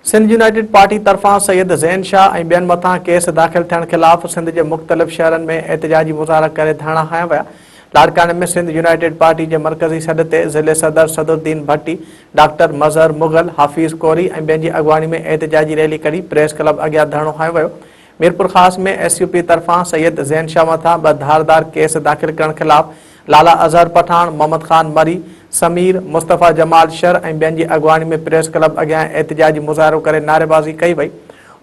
Sindh united party طرفان سيد زين شاهه ۽ ٻين مٿان ڪيس داخل ٿيڻ خلاف سنڌ جي مختلف شهرن ۾ احتجاجي مظاهرا ڪري ڌرڻا هنيا ويا. لاڙڪاڻي ۾ سنڌ يونائيٽيڊ پارٽي جي مرڪزي سڏ تي ضلعي صدر صدرالدين ڀٽي، ڊاڪٽر مظهر مغل، حفيظ ڪوري ۽ ٻين جي اڳواڻي ۾ احتجاجي ريلي ڪڍي پريس ڪلب اڳيان ڌرڻو هنيو ويو. ميرپورخاص ۾ ايس يو پي طرفان سيد زين شاهه مٿان ٻه ڌار ڌار ڪيس داخل ڪرڻ خلاف لالا اظهر پٺاڻ، محمد خان مري، سمير، مصطفيٰ جمال شر ۽ ٻين جي اڳواڻي ۾ پريس ڪلب اڳيان احتجاجي مظاهرو ڪري نعريبازي ڪئي وئي.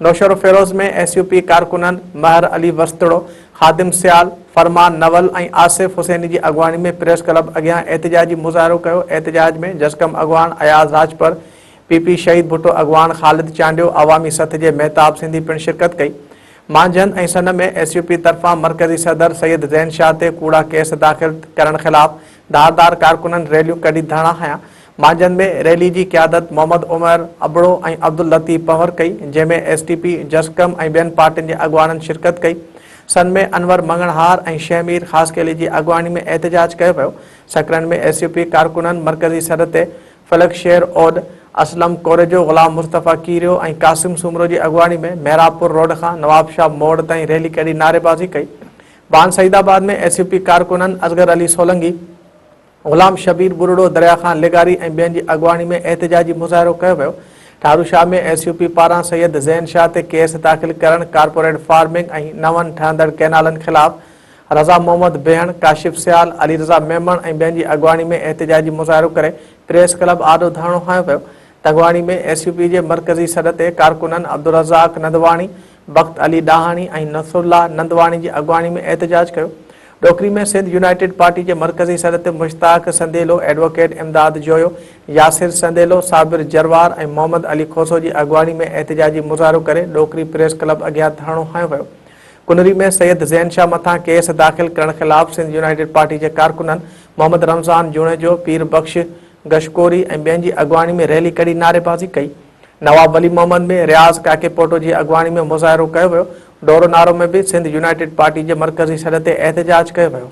نوشهروفيروز ۾ ايس يو پي ڪارڪنن مهر علي وسطڙو، خادم سيال، فرمان نول ۽ آصف حسيني جي اڳواڻي ۾ پريس ڪلب اڳيان احتجاجي مظاهرو ڪيو. احتجاج ۾ جسقم اڳواڻ اياز راڄپر، پي پي شهيد ڀٽو اڳواڻ خالد چانڊيو، عوامي سٿ جي مهتاب سنڌي پڻ شرڪت ڪئي. مانجهند ۽ سن ۾ ايس يو پي طرفان مرڪزي صدر سيد زين شاهه تي ڪوڙا ڪيس داخل ڪرڻ خلاف ڌار ڌار ڪارڪنن ريليون ڪڍي ڌرڻا هنيا. مانجهند ۾ ريلي جي قيادت محمد عمر ابڙو ۽ عبداللطيف پنهور ڪئي، جنهن ۾ ايس ٽي پي، جسقم ۽ ٻين پارٽين جي اڳواڻن شرڪت ڪئي. سن ۾ انور مڱڻهار ۽ شهمير خاصخيلي جي اڳواڻي ۾ احتجاج ڪيو ويو. سڪرنڊ ۾ ايس يو پي ڪارڪنن مرڪزي سڏ تي فلڪ شير اوڏ، اسلم ڪوريجو، غلام مصطفيٰ ڪيريو ۽ قاسم سومرو جي اڳواڻي ۾ محرابپور روڊ کان نوابشاهه موڙ تائين ريلي ڪڍي نعريبازي ڪئي. ڀان سعيد آباد ۾ ايس يو پي ڪارڪنن اصغر علي سولنگي، غلام شبير ٻرڙو، دريا خان لغاري ۽ ٻين جي اڳواڻي ۾ احتجاجي مظاهرو ڪيو ويو. ٺاروشاهه ۾ ايس يو پي پاران سيد زين شاهه تي ڪيس داخل ڪرڻ، ڪارپوريٽ فارمنگ ۽ نون ٺهندڙ ڪئنالن خلاف رضا محمد بيهڻ، ڪاشف سيال، علي رضا ميمڻ ۽ ٻين جي اڳواڻي ۾ احتجاجي مظاهرو ڪري پريس ڪلب آڏو ڌرڻو هنيو ويو. تنگواڻي ۾ ايس يو پي جي مرڪزي سڏ تي ڪارڪنن عبدالرزاق نندواڻي، بخت علي ڏاهاڻي ۽ نصرالله نندواڻي جي اڳواڻي ۾ احتجاج ڪيو. ڏوڪري ۾ سنڌ يونائيٽيڊ پارٽي جي مرڪزي سڏ تي مشتاق سنديلو، ايڊووڪيٽ امداد جويو، ياسر سنديلو، صابر جروار ۽ محمد علي کوسو جي اڳواڻي ۾ احتجاجي مظاهرو ڪري ڏوڪري پريس ڪلب اڳيان ڌرڻو هنيو ويو. ڪنري ۾ سيد زين شاهه مٿان ڪيس داخل ڪرڻ خلاف سنڌ يونائيٽيڊ پارٽي جي ڪارڪنن محمد رمضان جوڻيجو، پير بخش گشڪوري ۽ ٻين جي اڳواڻي ۾ ريلي ڪڍي نعريبازي ڪئي. نواب ولي محمد ۾ رياض ڪاڪيپوٽو جي اڳواڻي ۾ مظاهرو ڪيو ويو. ڍورو نارو ۾ به سنڌ يونائيٽيڊ پارٽي جي مرڪزي سڏ تي احتجاج ڪيو ويو.